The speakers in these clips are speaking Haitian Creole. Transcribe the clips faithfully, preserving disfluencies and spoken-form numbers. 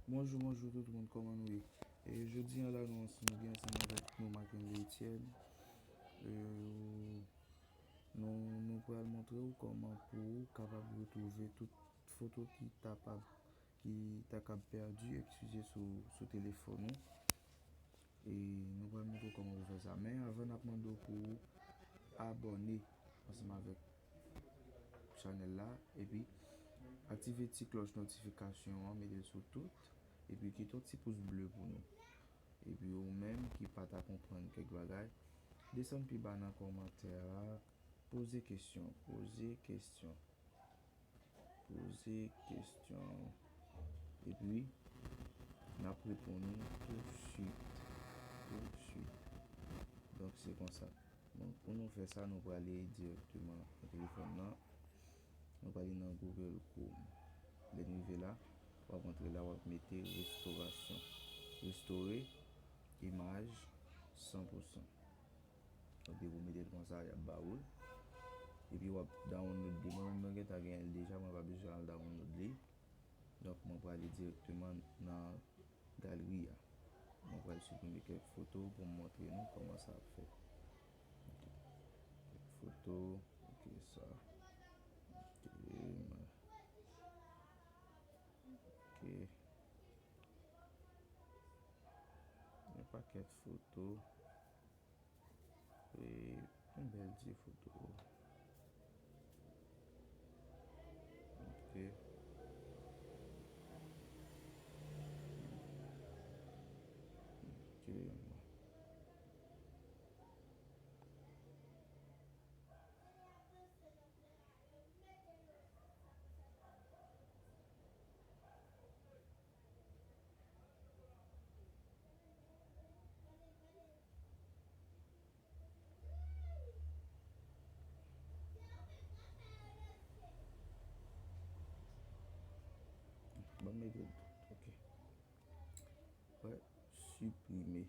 Bonjou, bonjou tout moun, kòman nou ye? E jodi a la, nou ansanm, nou gen ansanm avèk nou Mackenley Etienne. E nou, nou pral montre w kòman pou ou kapab retwouve tout foto ki ta pa, ki ta kab pèdi, eskize, sou, sou telefòn ou. E nou pral montre w kòman pou fè sa. Men anvan n ap mande w pou w abòne ansanm avèk chanèl la, epi aktive ti klòch notifikasyon an, mete l sou tout, epi kite yon ti pous ble pou nou. Epi ou menm ki pa ta konprann kèk bagay, desann pi ba nan kòmantè a, poze kesyon, poze kesyon. Poze kesyon. Epi, n ap reponn ou tousuit. Tousuit. Donk, se konsa. Donk, pou nou fè sa, nou prale dirèkteman nan telefòn nan. Nou prale nan Google Chrome. Lè n rive la, w ap antre la, w ap mete restorasyon. Restore imaj san pou san. Donk, depi w mete l konsa, y ap ba ou l. Epi w ap download li. Mwen menm, mwen gentan genyen l deja, mwen pa bezwen al download li. Donk, mwen prale dirèkteman nan galri a. Mwen pral siprime kèk foto pou m montre nou kòman sa ap fèt. Ok. Kèk foto. Ok, sa. Ok, mwen. Ok. Yon pakèt foto. E yon bèl ti foto. Ok. Ok, bon. Ban m mete l tout. Ok. Wè, siprime.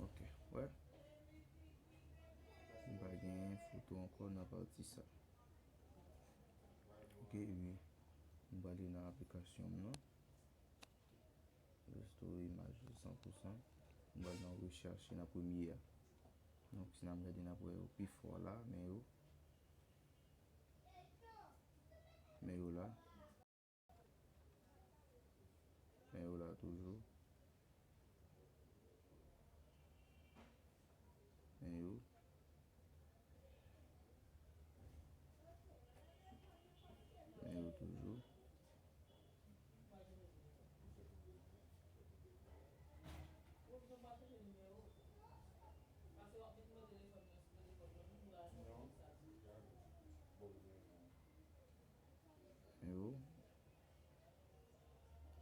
Ok, wè. M pa gen foto ankò nan pati sa. Ok, epi m prale nan aplikasyon m nan. Restore imaj san pou san. M pral nan rechèche nan premye a. Donk, si n ap gade, n ap wè yo pi fò la, men yo. Men yo la. Men yo la toujou. Men yo. Men yo toujou. Yo.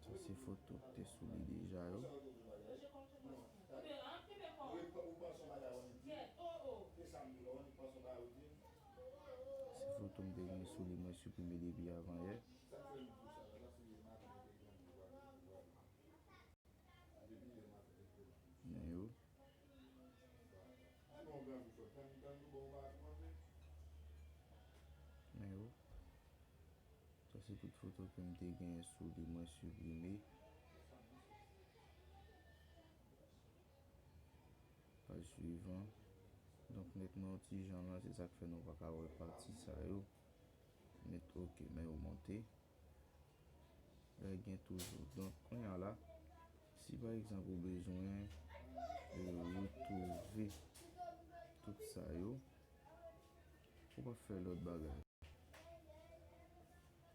Sa se foto k te sou li deja yo. Se foto m te gen sou li, mwen siprime depi avan yè. Men yo. Men yo. Sa se tout foto ke m te genyen sou li, mwen siprime. Paj swivan. Donk, nèt mwen yon ti jan la, se sa k fè nou pa ka wè pati sa yo. Nèt, ok, men yo monte. Lè gen toujou. Donk, kounye a la, si pa egzanp ou bezwen, e, retwouve tout sa yo, ou pa fè lòt bagay.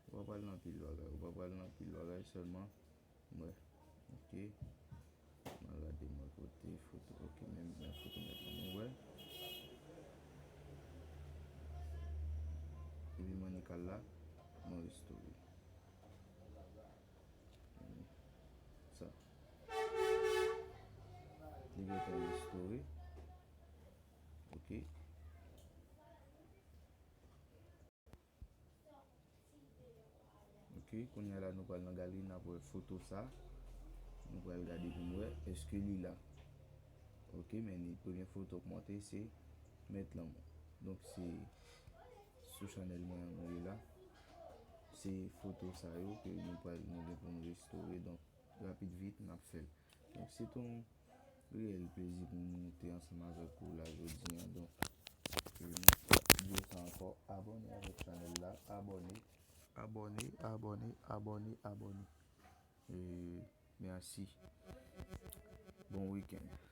Ou pa pral nan pil bagay. Ou pa pral nan pil bagay, sèlman, wè. Ok. Mwen gade mwen kote foto. Ok, men, men foto nèt la, mwen wè. Epi mwen ni kal la, mwen restore. Sa. Li gentan restore. Ok. Ok, kounye a la nou pral nan galeri, n ap wè foto sa. Nou pral gade pou n wè èske li la. Ok, men li premye foto k monte se Mèt Lanmou. Donk se sou chanèl mwen an nou ye la. Se foto sa yo ke nou pral nou gen pou nou restore. Donk rapid vit n ap fè l. Donk se tou reyèl plezi pou mwen te ansanm avèk ou la jodi an. Donk, e, m di w sa ankò, abòne avèk chanèl la, abòne, abòne, abòne, abòne, abòne. E, mèsi. Bon wikenn.